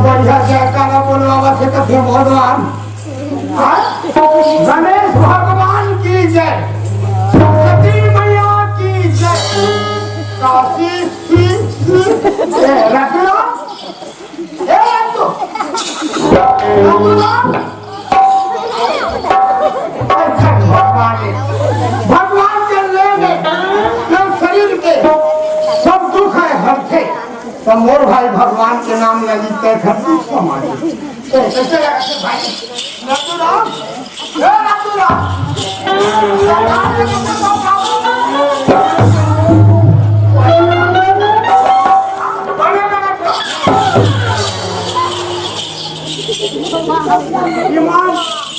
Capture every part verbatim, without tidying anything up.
बढ़िया जयकारा बोलवावत हे कथे भगवान। हाँ? गणेश भगवान की जय, सरस्वती मैया की जय, काशी सी, सी, ए, रत्ना, ए, रत्ना, रत्ना। अच्छा, भगवान, भगवान के लेने, सब शरीर के, सब दुख हे, हरथे। तो मोर भाई भगवान के नाम ले लीते, घर दुख समाज। ए, कैसे लगा थे भाई? रघुराम? ए, रघुराम?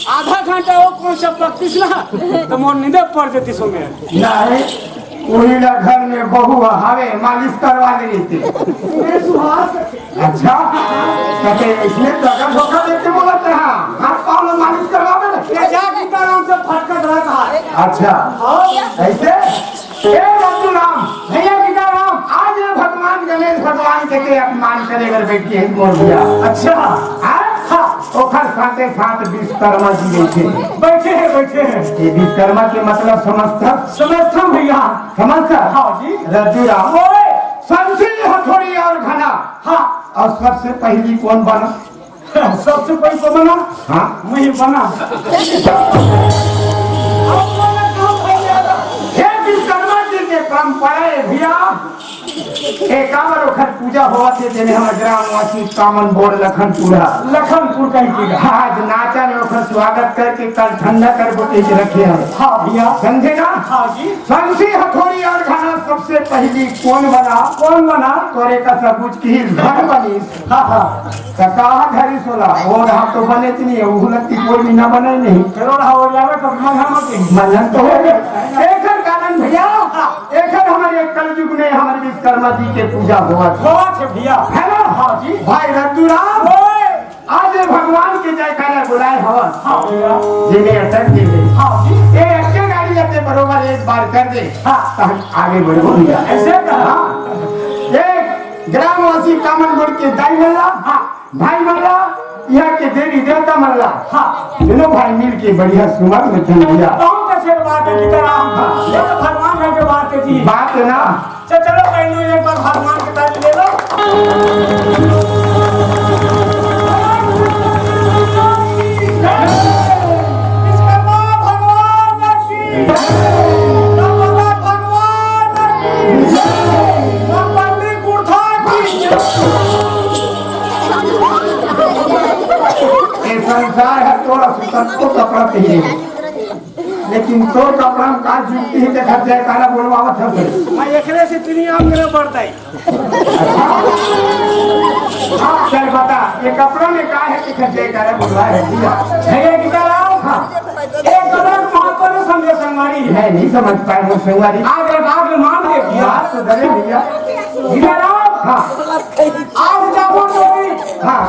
आधा घंटा वो कौन सा पकतीस ना, तो मोर नींदे पड़ जाती सो में। नहीं, उही ला घर में बहू हवे, मालिश करवा देते। ए, सुहास, अच्छा, कते इसमें धोखा धोखा देके बोलत रहा, हाथ पाँव में मालिश करवावे ना। ये जा सीताराम से फटकत रहता है। अच्छा, हाँ। ऐसे? ए रघुराम, भैया सीताराम, आज ये भगवान गणेश भगवान के, के अपमान करे बर बैठी हे मोर भैया। अच्छा। हाँ? हाँ। ओखर साथे साथ विश्वकर्मा जी बैठे हे। बैठे हे, बैठे हे। ये विश्वकर्मा के मतलब समझता? समझता भैया। समझता? हाँ जी। रघुराम। ओए। संसी हथौड़ी और घना। हाँ। और सबसे पहली कौन बना? सबसे पहली कौन बना? हाँ। मैं ही बना। हे विश्वकर्मा जी के परंपरा हे भैया, एकावर ओखर पूजा होवत हे, जेमे हमर ग्रामवासी कामन बोर्ड लखनपुर हा। लखनपुर कहीं के। हाँ, आज नाचा में ओखर स्वागत करके कल ठंडा कर बोतल के रखे हन। हाँ भैया। समझे ना? हाँ जी। संसी हथौड़ी और घना सबसे पहली कौन बना? कौन बना? तोरे का सबूत की धन बनी। हाँ, हाँ। त कहाँ धरी सोला? वो रहा तो बने इतनी है, वो लगती कोई भी ना बने नहीं। चलो रहा हो जावे तो मंगन मत ही। मंगन तो हो गया। एकर कारण भैया, एकर हमारे कलयुग में हमारे विश्वकर्मा जी के पूजा होवत हे। होवत हे भैया। है ना? हाँ जी। भाई रद्दूराम, ओए। आज ये भगवान के जयकारा बुलाए हवस। हाँ भैया। जेमे अटक के ले। हाँ जी। ये अटके गाड़ी लेते बरोबर एक बार कर दे। हाँ। तो हम आगे बढ़बो भैया। ऐसे कहा। हाँ। ये ग्रामवासी कामन बोर्ड के दाई मल्ला। हाँ। भाई मल्ला, यहाँ के देवी देवता मल्ला। हाँ। दोनों भाई मिल के बढ़िया सुमर में धन दिया। बहुत अच्छे बात है सीताराम। हाँ। ये तो भगवान का जो बात है जी। बात है ना। चल, चलो, पहले एक बार भगवान के ताली ले लो। विश्वकर्मा भगवान की, नर्मदा भगवान की, पंडित कुर्ता की। ये संसार है, थोड़ा सा सबको कपड़ा पहने, लेकिन तोर कपड़ा में का जुगती हे, देखा जयकारा बोलवावत हे। मैं एकरे से दुनिया में बढ़ता है। हाँ, चल बता, ये कपड़ा में का हे, देखा जयकारा बोलवा है, भैया। भैया की तरह, हाँ। एक कपड़ा को महत्व नहीं समझे संगवारी। मैं नहीं समझ पाए वो संगवारी। आज, आज मान ले भैया। बात तो डरे भैया। भैया राम। हाँ। आज जाबो तो भी। हाँ।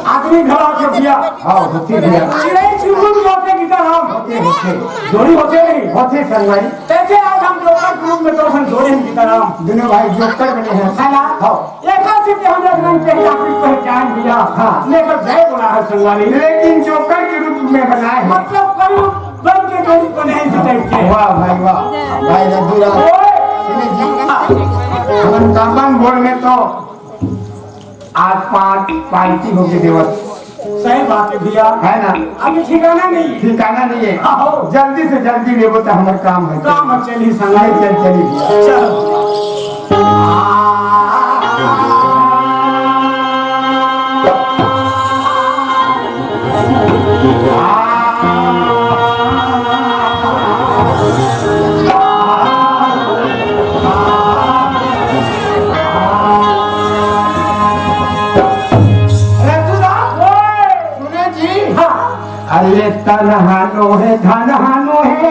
आदमी घला के भैया। हाँ, होती भैया। चिड़ै चुनमुन बोलते गीता राम। होते, होते। जोड़ी होते नहीं। होते संगवारी। कैसे आज हम जोकर के रूप में तो हम जोड़े हैं गीता राम। दोनों भाई जोकर बने हैं। है ना? हाँ। एक आदमी के हम लोग रंग के हिसाब से पहचान दिया। हाँ। लेकर जय बोला है संगवारी। लेकिन जोकर के रूप में बनाए हैं। मतलब कई बन के जोड़ी बने हैं इस टाइप के। वाह भाई वाह। भाई रघुराम। ओए। सुनिए जी। हाँ। हमन कामन बोर्ड में तो आज पाँच पार्टी होके देवत। सही बात है भैया। है ना? अभी ठिकाना नहीं। ठिकाना नहीं है। हाँ, हो। जल्दी से जल्दी लेबो तो हमार काम है। काम है, चलिए संग। चल, चल, चलिए भैया। चलो। अरे तनहा नोहे धनहा नोहे,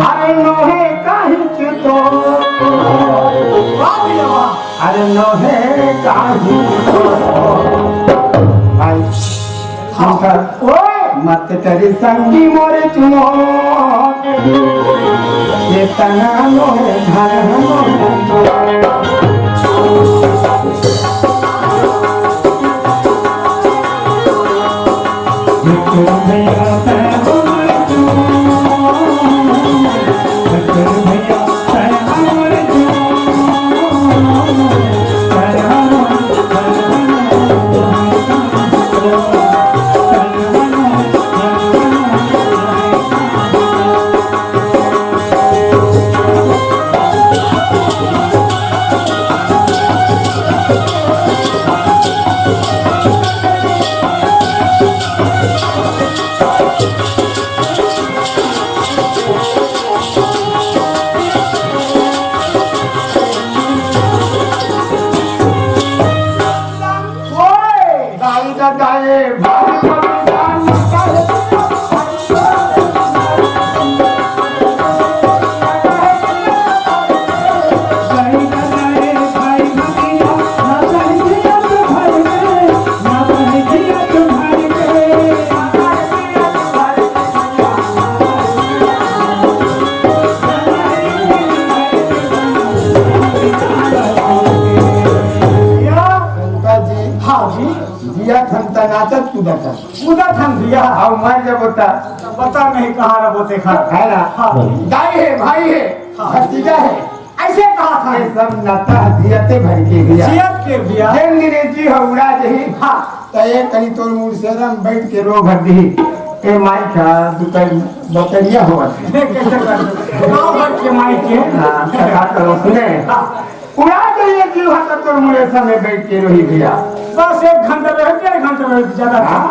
अरे नोहे काहिच तो। वाह भैया वाह। अरे नोहे काहिच तो। भाई, ओए। मत करी संगी मोरे चुमो, ये तनहा नोहे धनहा नोहे। भैया। शंकर जी। हाँ जी। जियत हन त नाचत कूदत हन। कूदत हन भैया। अउ मर जबो त। पता नहीं कहाँ रबो तेखर। है ना? हाँ जी। दाई हे, भाई हे, हाँ। भतीजा हे। अइसे कहा था। ये सब नता जियते भर के भैया। जियत के भैया। जेन दिने जी ह उड़ा जही। हाँ। त एक कनी तोर मुड़सेरा म बइठ के रो भर दिही। ए माई का दुकान बकरिया होवत हे। देख कइसे कर। गाँव भर के माई के। हाँ, कथा करो सुने। हाँ। उड़ा के ये जीव ह त तोर मुड़ेसा में बइठ के रोही भैया। बस एक घंटा रहे, डेढ़ घंटा रहे, ज्यादा हाँ?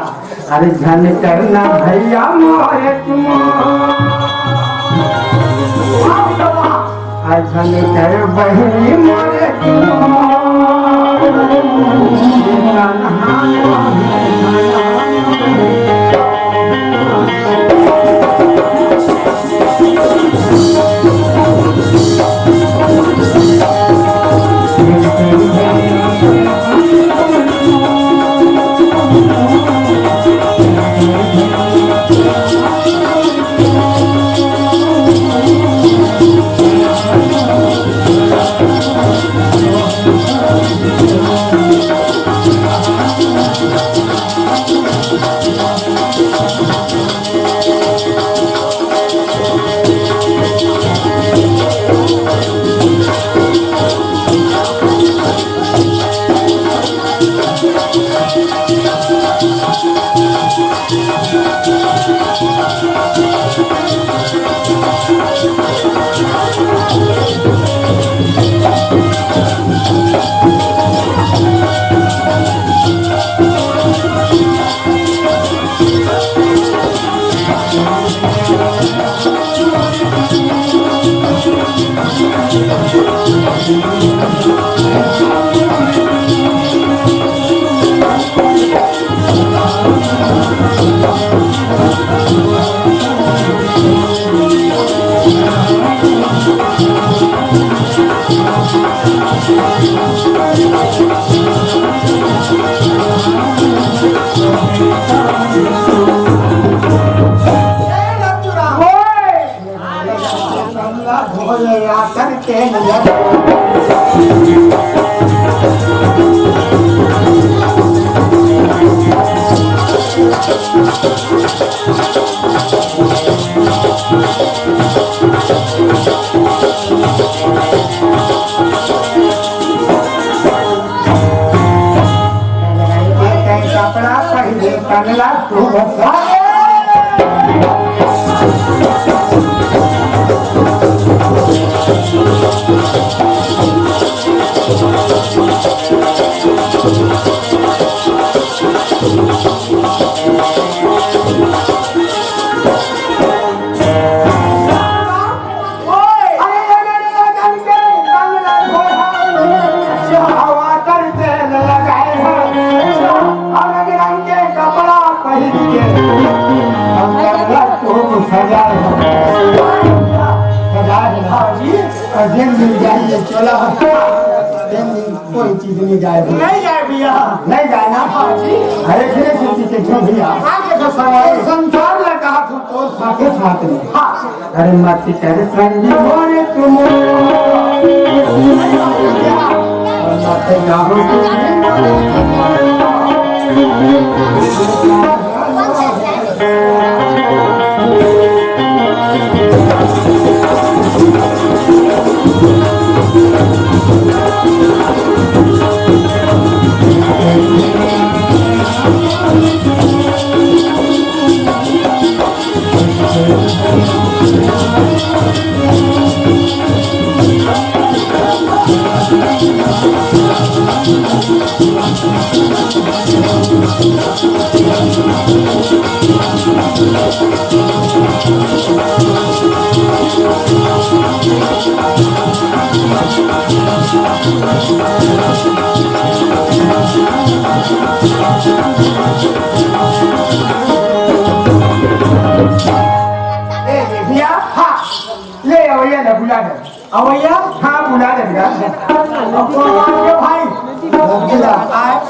अरे झन करना भैया मोरे तुम। अरे झन कर बहिनी मोरे तुम। कपड़ा पहिरे तंगला तू बता। बोला, "तीन दिन कोई चीज नहीं जाए भैया।" नहीं जाए भैया। नहीं जाए ना। हाँ जी। अरे, फिर से चीज के क्यों भैया? हाँ, कैसे संसार? संसार ला कहा तू तो साथे साथ में। हाँ। अरे मत कर संगी मोरे तुम। ए, भैया, हाँ, ले अवैया ला बुला दे। अवैया? हाँ, बुला दे भैया। अब तो मान के भाई, बुला, आए।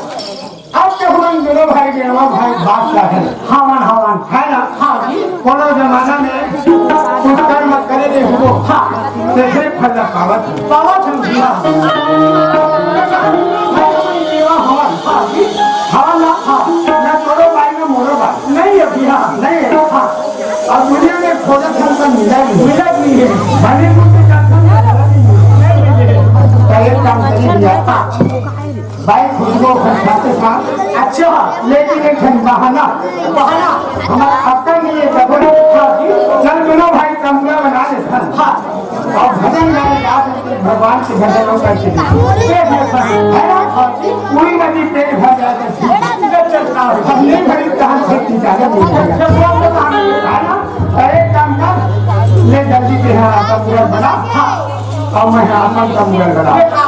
अब तो हमन दोनों भाई के अलावा भाई बाप का है। हवन, हवन। है ना? हाँ जी। कोनो जमाना में कुछ कर्म करे दे हो। हाँ। तो फिर फल पावत है। पावत है भैया। हवन, हवन। हाँ जी। हवन ना, हाँ। ना तोरो भाई, ना मोरो भाई। नहीं है भैया। नहीं है। हाँ। अब दुनिया में खोजत हम तो मिला नहीं। मिला नहीं है। भले मुझसे जाता मिला नहीं है। तो एक काम करिए भैया। भाई खुशबू खाते साथ। अच्छा। लेकिन एक ठन बहाना। बहाना? हमारा अक्कल नहीं है, जबर। हाँ जी। चल दोनों भाई कमरा बना ले सन। हाँ। और भजन गाने गा सकते, भगवान के भजन लोग करते हैं। ये है सन। है ना? हाँ जी। पूरी नदी पेट भर जाए तो ठीक। जब चलता है। हम नहीं भरी कहाँ से निकाले नहीं जाएगा। जब वो तो कहाँ है ना? तो एक काम कर, ले जल्दी से यहाँ आपका पूरा बना। हाँ। और मैं आपन का मुगल बना।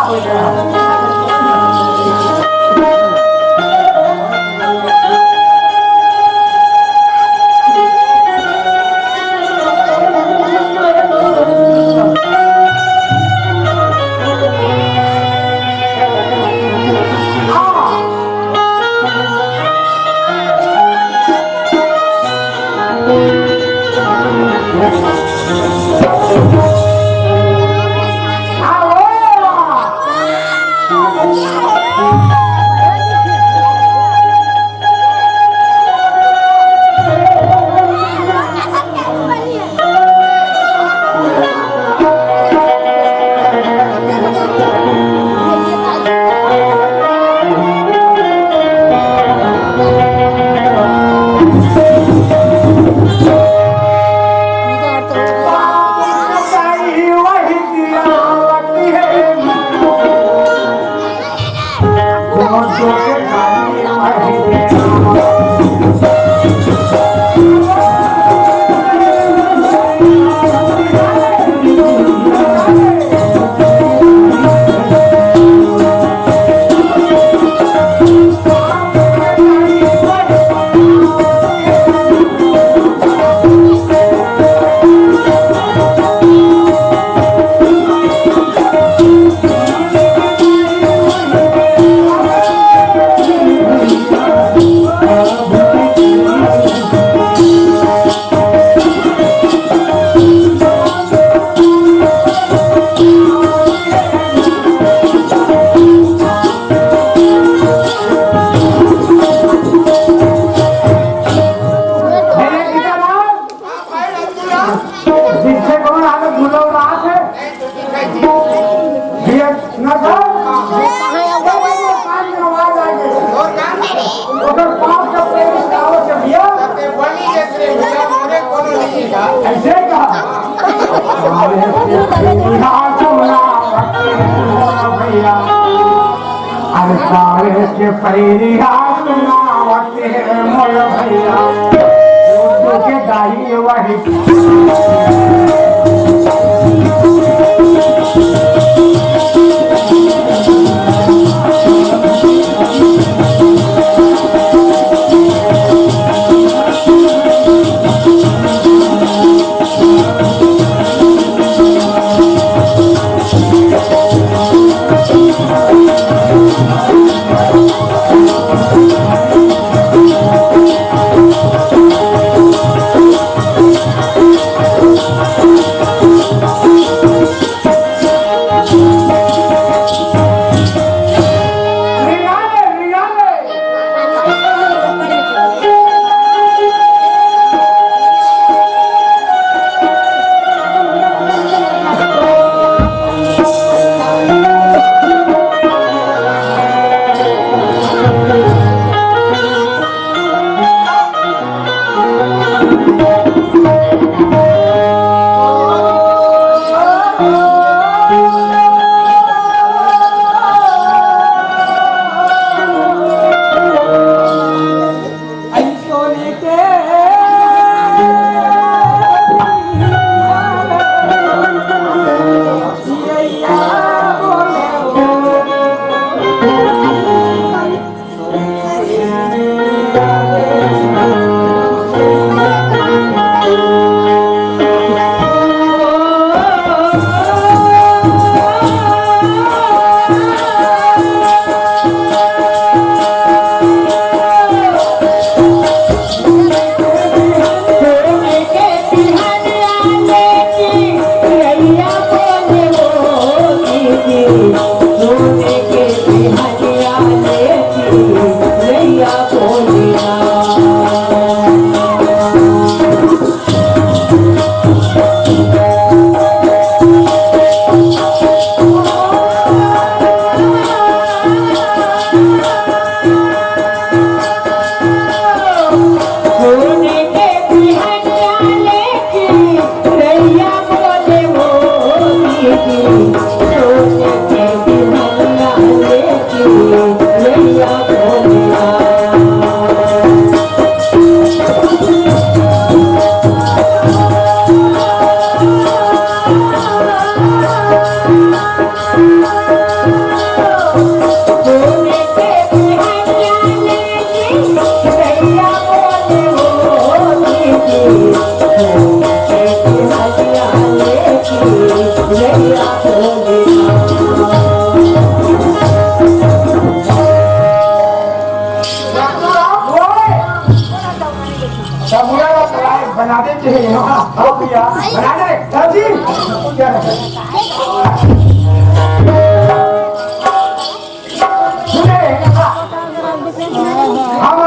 पीछे कौन आगे झूला उड़ा है? भैया, ना तो। कान में आवाज आ गई। उधर पाँच का पैर उठाओ से भैया। ऐसे कहा। भैया। अरे काले के पैरी हाथ ना आवत हे मोर भैया, उर्दू के दाई वही। तब पूरा का पूरा बनावे के है, हाँ, हाँ भैया। बना दे, दादी। क्या है? सुने, हम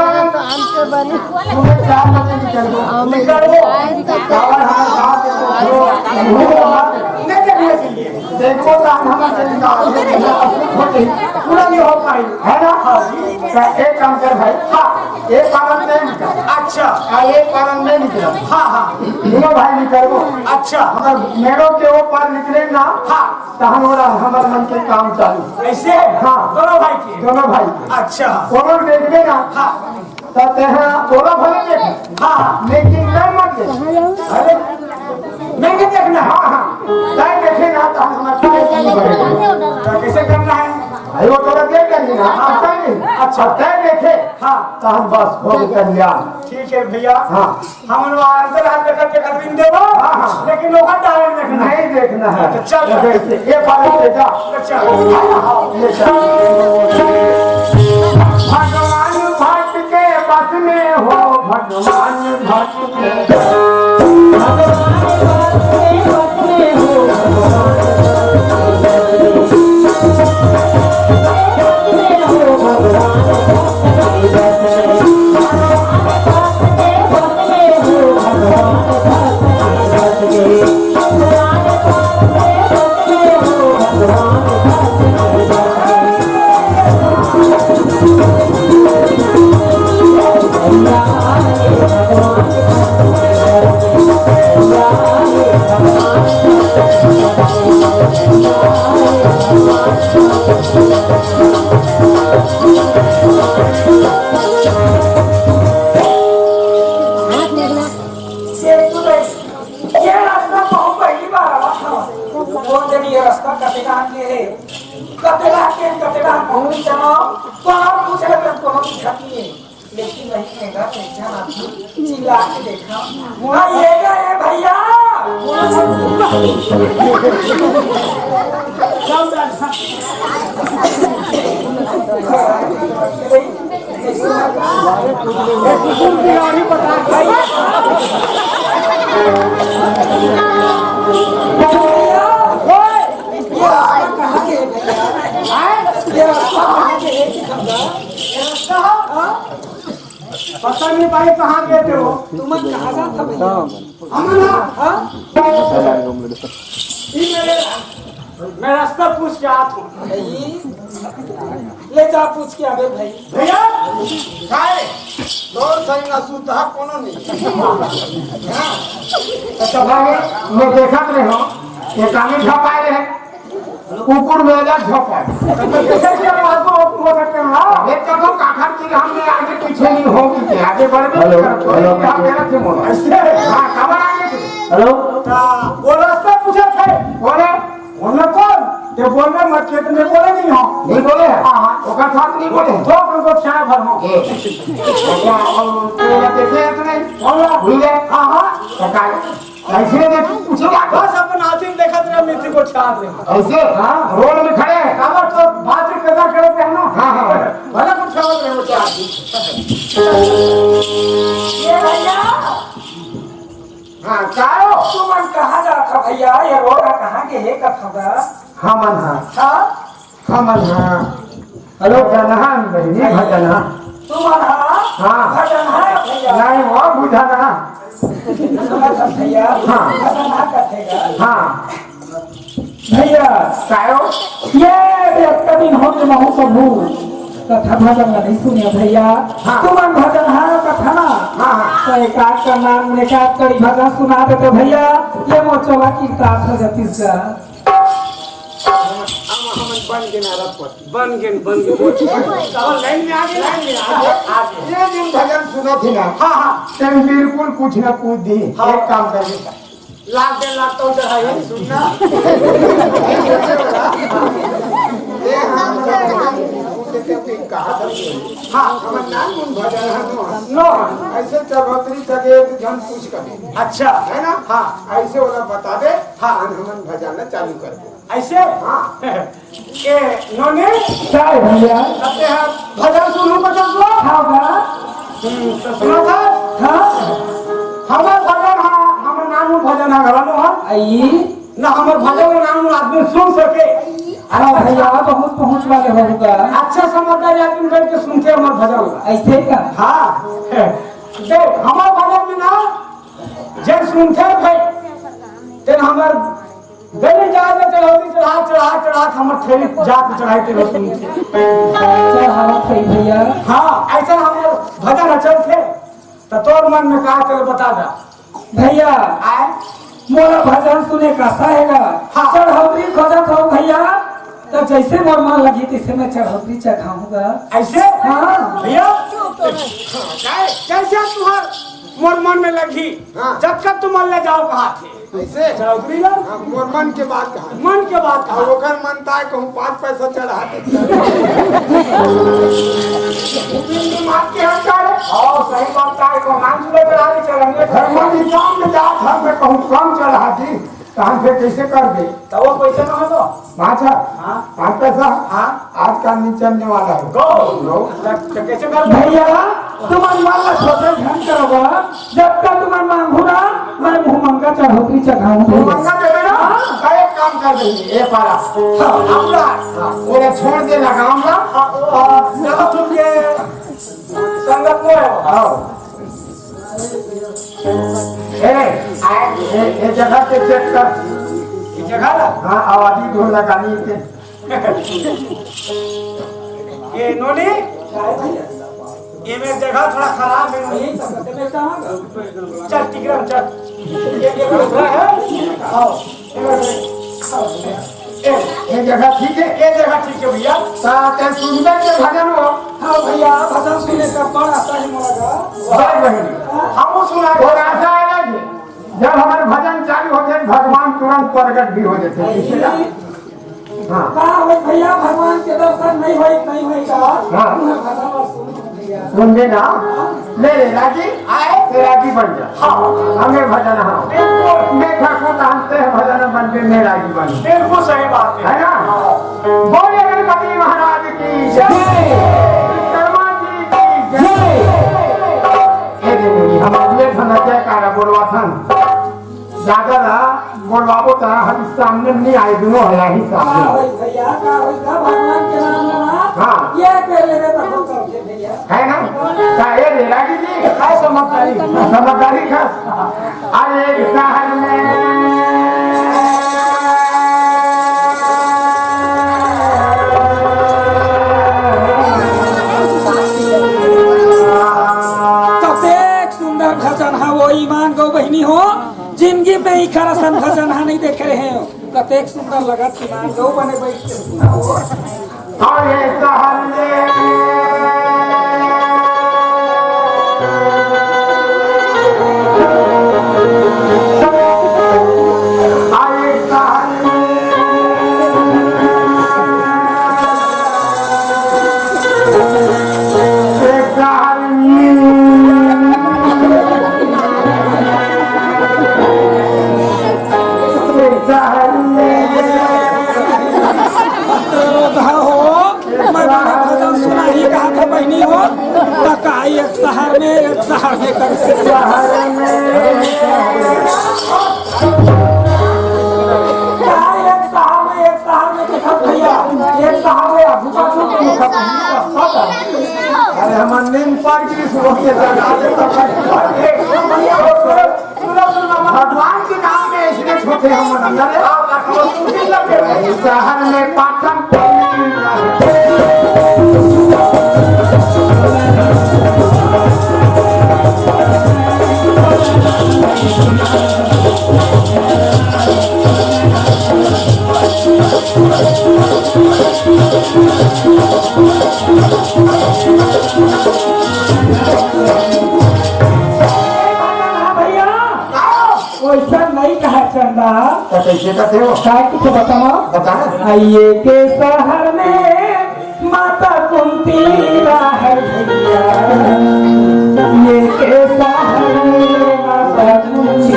तुम्हें चार बजे निकल दो। निकल दो। और हमारे साथ देखो, नहीं देखने के लिए। देखो तो हम हमारे निकाल दे, पूरा नहीं हो पाई, है ना? तो एक काम कर भाई, हाँ, एक पालन नहीं निकल। अच्छा। हाँ, एक पालन नहीं निकल। हाँ, हाँ। दोनों भाई निकल दो। अच्छा। हमारे मेड़ों के ऊपर निकले ना, हाँ। तो हमारा, हमारे मन के काम चालू। ऐसे? हाँ। दोनों भाई के? दोनों भाई के। अच्छा। दोनों देखबे ना। हाँ। तो तेहा ओला भले देख। हाँ। लेकिन मैं मत देख। अरे, मैं नहीं देखना। हाँ, हाँ। तय देखे ना तो हम हमारे तो कैसे करना है? अरे, वो तोरा देख कर ही ना, हाँ। नहीं। अच्छा। तय देखे। हाँ। तो हम बस हो गए कल्याण। ठीक है भैया। हाँ। हमन वहाँ अंदर हाथ देखत देखत बिन देबो, हाँ, हाँ। लेकिन ओकर डाले देखना। नहीं देखना है। तो चल। जैसे ये पानी पे जा। तो चल। ये चल। भगवान भक्त के बस में हो, भगवान भक्त के। भगवान भक्त के बस में हो, भगवान भक्त के बस में हो, भगवान भक्त के बस में। ये रास्ता बहुत पहली बार आवा था। कौन जनी ये रास्ता कतेला के है? कतेला के, कतेला पहुंच जाओ, तो आप पूछ रहे थे, कोनो दिक्कत नहीं है। लेकिन वही मेरा टेंशन आती, चिल्ला के देखा। हाँ, ये क्या है भैया? पता नहीं भाई कहाँ गए थे वो। तुम कहाँ जाता भैया? हम ना, हाँ? ये मेरे, मैं रास्ता पूछ के आता हूँ। ले जा पूछ के आवे भाई। भैया, काय? तोर संग असुविधा कोनो नहीं। हाँ। तो भाई, मैं देखत रहे हूँ, ये कामी झपाए रहे। कुकुर में अलग झोंका। कैसे क्या बात हो, वो करते हैं, हाँ? एक तो, तो काखर की हमने आगे पीछे नहीं होगी कि आगे बढ़ भी हेलो, करते हैं। हेलो, यहाँ मेरा थे मोला। ऐसे? हाँ, खबर आ गई थी। हेलो? हाँ, वो रास्ता पूछा थे। बोले? बोलना कौन? ये बोलना मत, खेत में बोले नहीं हो। नहीं बोले? हाँ, हाँ। ओकर साथ नहीं बोले? दो अपन को छाया भर हो। ये। क्या, और तो बोला देखे हैं कि नहीं? बोला। भूल गए? हाँ, हाँ। तो क्या? ऐसे देख, पूछो क्या? बस अपन आदमी देखा तेरा मित्र को छाप रहे। ऐसे? हाँ। रोड में खड़े हैं। काबर तो बात ही पैदा करे थे ना। हाँ, हाँ। भला कुछ और रहे हो तो आदमी। ये भैया। हाँ, का हो? तुमन कहाँ जात हो भैया? ये रोड है, कहाँ के है कथा का? हमन हाँ। हाँ? हमन हा। हेलो, भजनहा, बहिनी, भजनहा। तुमन हा? हाँ। भजनहा भैया। नहीं, वो बुझनहा। सुनत हस भैया? हाँ। भजनहा कथे गा। हाँ। भैया। कायो? ये एक दिन हो के महू सबू। कथा भजन ला नहीं सुनिया भैया। हाँ। तुमन भजनहा कथा ना। हाँ, हाँ। तो एक आध का नाम, एक आध कड़ी भजन सुना देते भैया। ये मोचोला की ताप हो जातीस का। हम, हम बन के ना रखत। बन गेन, बन गेन। अब लाइन में आ गए, लाइन में आ गए। ये दिन भजन सुनत ही ना। हाँ, हाँ। तेन बिल्कुल कुछ ना कुछ दी। हाँ। एक काम कर ले। लाख डेढ़ लाख तो चढ़ाई। सुनना। ये हम कहा था। हाँ। हमर नाम उन भजन है नो। नो। ऐसे चरोतरी जगह एक जन पूछ कर। अच्छा। है ना? हाँ। ऐसे वाला बता दे। हाँ। हमन भजन ला चालू कर दे। ऐसे? हाँ। ए, नोनी? काय भैया? अते हा भजन सुनहू बचत लो? हाँ बा। हम्म, तो सुनो था? हाँ। आई ना हमर भजन ला नाम आदमी सुन सके। अरे भैया, बहुत पहुंच वाले हो गया। अच्छा समझदार आदमी बैठ के सुनते हमर भजन ला। ऐसे का? हाँ। देख, हमर भजन में ना, जे सुनते भाई, तेन हमर गली जाए में चढ़ौती चढ़ा, चढ़ा, चढ़ा, हमर थैली जाके चढ़ाई तेरे सुनते। चढ़ावत है भैया। हाँ, ऐसा हमर भजन चलते, तो तोर मन में का चल बता दा। भैया, आए? मोला भजन सुने का सहेगा। हाँ। चढ़ौतरी खोजत हो भैया, तो जैसे मोर मन लगी, तैसे मैं चढ़ौतरी चढ़ाऊंगा। ऐसे? हाँ। भैया, कै-, कैसे तुहर मोर मन में लगी? हाँ। जतका तुम मन ले जाओ कहा थे। ऐसे? चढ़ौतरी ला? हाँ, मोर मन के बात कहा। मन के बात कहा। अब ओकर मन ताय कहूँ पाँच पैसा चढ़ा दे। बिन बात के हम करे। और सही बात का है, को नाम सुबह चढ़ा दे, चढ़ेंगे। भगवान इंसान में जात है, मैं कहूँ कम चढ़ा दी, तो हम फिर कैसे कर दे? तो वो पैसे कहाँ दो? पाँच है? हाँ। पाँच पैसा? हाँ। आज का नहीं चलने वाला है। गो। लो। तो, तो कैसे कर दो? भैया, तुम मन वाला छोटे ध्यान करोगा, जब तक तुम मन मांगू ना, मैं मुंह मंगा चढ़ौतरी चढ़ाऊं। मुंह मंगा देवे ना? हाँ। तो एक काम कर देंगे, ए पारा। हाँ। अपना, हाँ, ओला छोड़ दे लगाऊंगा। हाँ, और चलो तुम ये संगत में हो। आओ। ए, आए, ए, ए जगह पे चेक कर। ये जगह ना? हाँ, आवाजी ढोल लगानी है। ये नोनी, ये मेरी जगह थोड़ा खराब है नोनी। चल, टिकराम, चल। ये, ये दूसरा है। आओ। ये जगह ठीक है? ये जगह ठीक है भैया। ता ते सुंदर के भजन हो। हाँ भैया, भजन सुने का बड़ा सही मोला। जय बहिनी। हम सुना। और आशा अलग है। जब हमारे भजन चालू होते हैं, भगवान तुरंत प्रकट भी हो जाते हैं। हाँ। का होई भैया, भगवान के दर्शन नहीं होई, नहीं होई का? हाँ। भजन और सुन भैया। सुन ले ना। ले ले, राजी? आए? ते राजी बन जा। हाँ। हमें भजन, हाँ। बिल्कुल। मैं ठाकुर धाम से भजन बन के मैं राजी बन। बिल्कुल सही बात है। है ना? हाँ। बोलिए गणपति महाराज की जय। जय। विश्वकर्मा जी की जय। जय। ये देखो जी, हम अगले धन जयकारा बोलवा थन। जादा ला बोलवाबो त हम सामने नहीं आए, दोनों है यही सामने। का होई भैया, का होई, का भगवान के नाम लेना? हाँ। ये के लेवे तो हम करते भैया। है ना? का ये ले रागी जी? का समझदारी? समझदारी का? अरे एक शहर में कतेक सुंदर भजन है वो ईमान गो बहिनी हो। जिंदगी में इखर असन भजन हा नहीं देखे रहे हो। कतेक सुंदर लगत कि मान लो बने बैठ के सुनाओ। अरे सहले, अरे सहले, सहले। राधा हो, मैं बड़ा भजन सुनाही कहा था बहिनी हो, त का एक शहर में, एक शहर में कर शहर में। का एक शहर में, एक शहर में देखत भैया, एक शहर में आगू पाछू के देखत भैया, रास्ता था। अरे हमार नींद पड़ गई, सुबह के जगा दे, तो भैया, सुनो, सुनो, भगवान के नाम में ऐसे छोटे हम अंदर है। शहर में पाटन भैया। वैसा नहीं कहा चंदा। तो कैसे कहते हो? काय कुछ बताओ? बता। आ, ये के शहर में माता कुंती है भैया। ये के शहर में माता कुंती।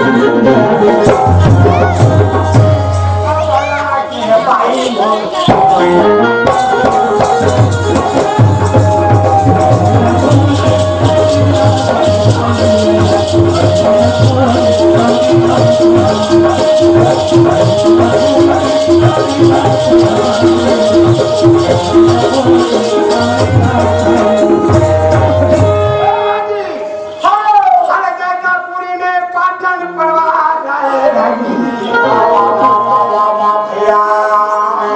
अरे जैतापुरी में पाटन परवार आए भाई। भैया,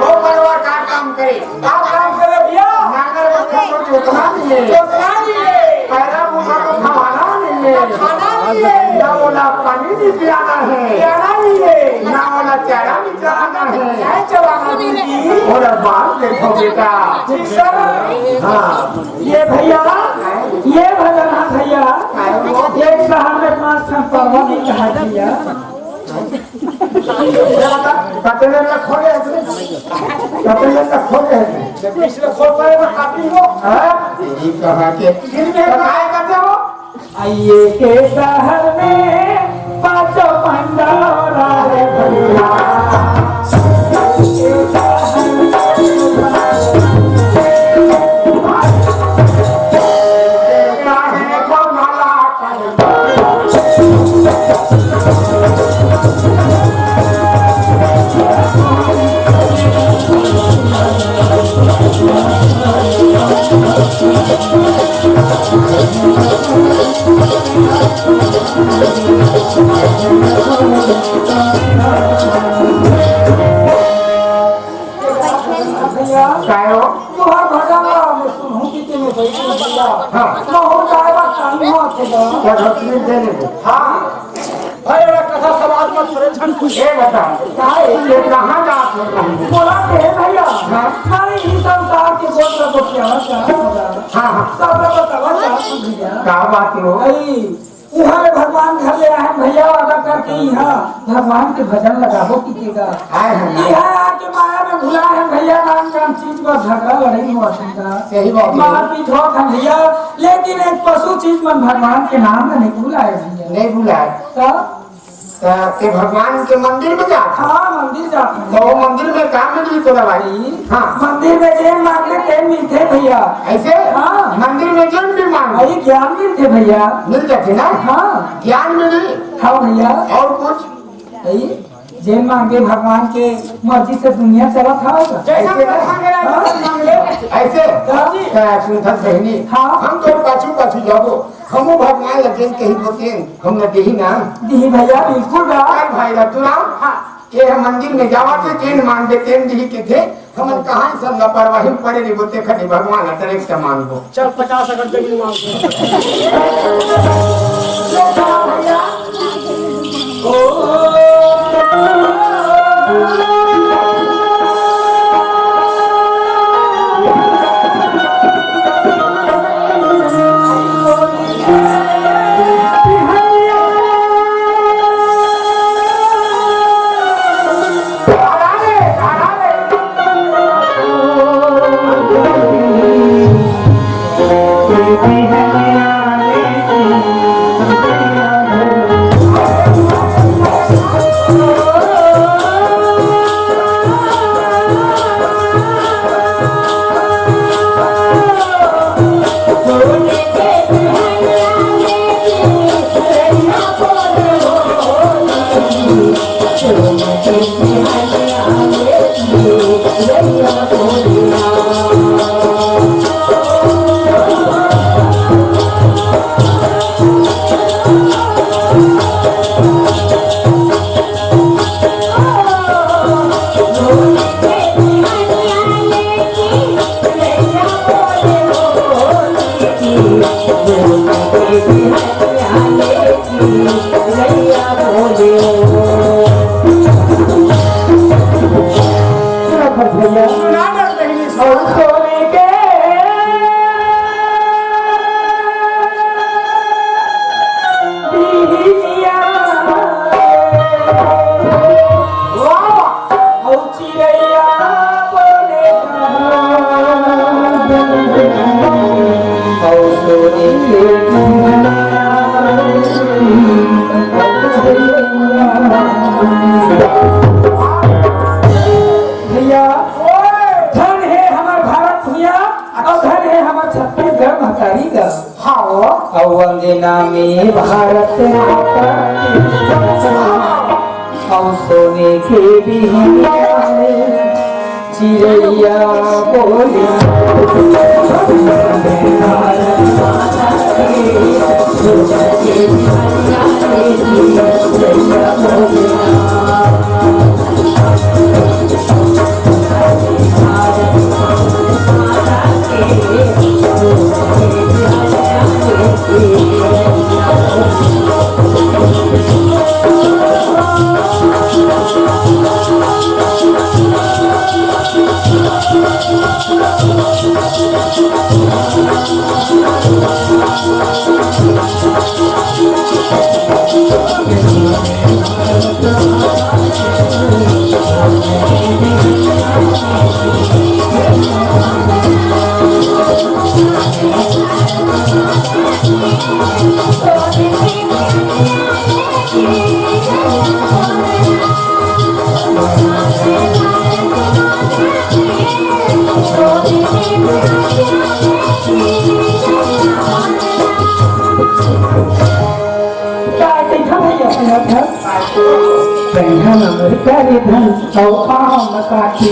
वो परवार का काम करे? का काम करे भैया? नांगर बखर को जोतना नहीं है। जोतना नहीं है। पैरा बूटा को खवाना नहीं है। खाना नहीं है। ना ओला पानी भी पियाना है। पियाना नहीं है। ना ओला चारा भी चराना है। चाहे चराना नहीं है। और अब बात देखो बेटा। जी सर। हाँ। ये भैया, ये भजन है भैया। एक शहर में पाँच ठन परवा भी कहा भैया। ये बता, कतने में खो गए थे? कतने में खो गए थे? पिछले खो पाए में काफी हो। हाँ? ये कहाँ के? दिन में तो काय करते हो? आइए के शहर में पाँचों पंडा रे भैया। भैया, काय हो? तुहार भजन ला मैं सुनहूं कि ते में बैठे भैया। हाँ। महूं जाए बर टाइम होथे गा। क्या घर से दे ले? हाँ। अरे, ओला कथा समाज मत करे, झन कुछ। ए बता, काय? ये कहाँ जात हो तुम? बोला के भैया। हाँ। अरे, ई संसार के गोठ ला गोठियावा चाहत हंव। हाँ, हाँ। सब ला बतावा चाहत हंव भैया। का बात हो? अरे, इहाँ ले भगवान घर ले आए भैया, वादा करके इहाँ भगवान के भजन लगाबो किथे गा। आए हैं ना। इहाँ आके माया में भुलाए हैं भैया, नान नान चीज बर झगड़ा लड़ाई होवत हे गा। सही बात है। मारपीट होत हे भैया, लेकिन एक पशु चीज मन भगवान के नाम ला नहीं भुलाए भैया। नहीं भुलाए। तो? तो ते भगवान के मंदिर में जात हस? हाँ, मंदिर जात हंव। तो वो मंदिर में का मिलही तोला भाई? हाँ। मंदिर में जेन मांगबे तेन मिलथे भैया। ऐसे? हाँ। मंदिर में जेन भी मांग। भाई ज्ञान मिलथे भैया। मिल जाथे ना? हाँ। ज्ञान मिलही। हाँ भैया। और कुछ? भाई, जेन मांगे भगवान के मर्जी से दुनिया चलत हवय। जैसा ऐसे ना? भगवान के राज हाँ? मांग ले। ऐसे? हाँ। क्या सुनथस बहिनी? हाँ। हम तो पाछू पाछू जाबो। हमू भगवान ला जेन कहिबो तेन, हमन ला देही ना? देही भैया, बिल्कुल बा। काय भाई रतुराम? हाँ। ये हम मंदिर में जावत हे, जेन मांगबे तेन देही कथे, हमन कहाँ सब लापरवाही में पड़े रहिबो, तेखर ले भगवान ला direct मांगबो। चल, पचास एकड़ जमीन मांग। भैया, धन हे हमर भारत भुइयां, अउ धन हे हमर छत्तीसगढ़ महतारी गा। हाँ। अउ वंदे नामे भारत माता की। सोने के बिहनिया में चिरैया बोली। का कहिथन भैया, सुनत हस? कहिथन अमेरिका के धन अउ आम काटी।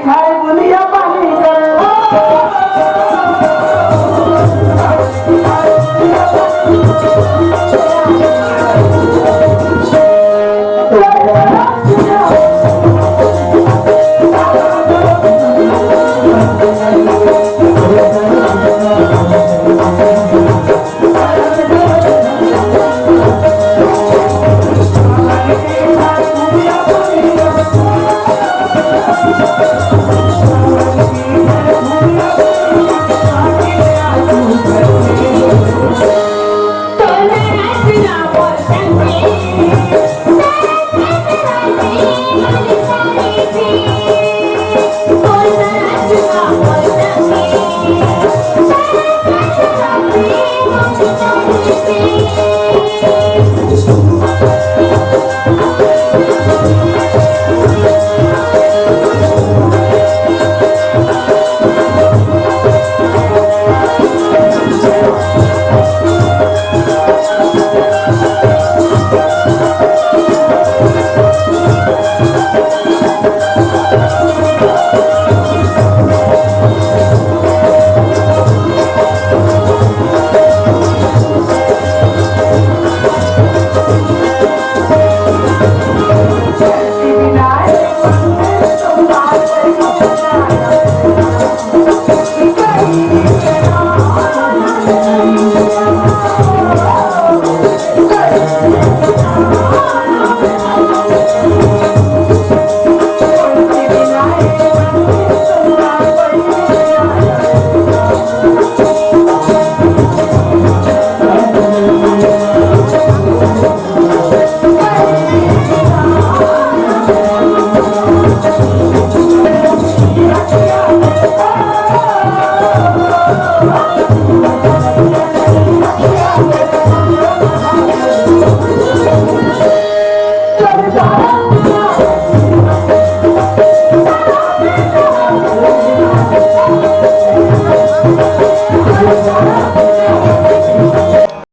खाए बुनिया पानी कर।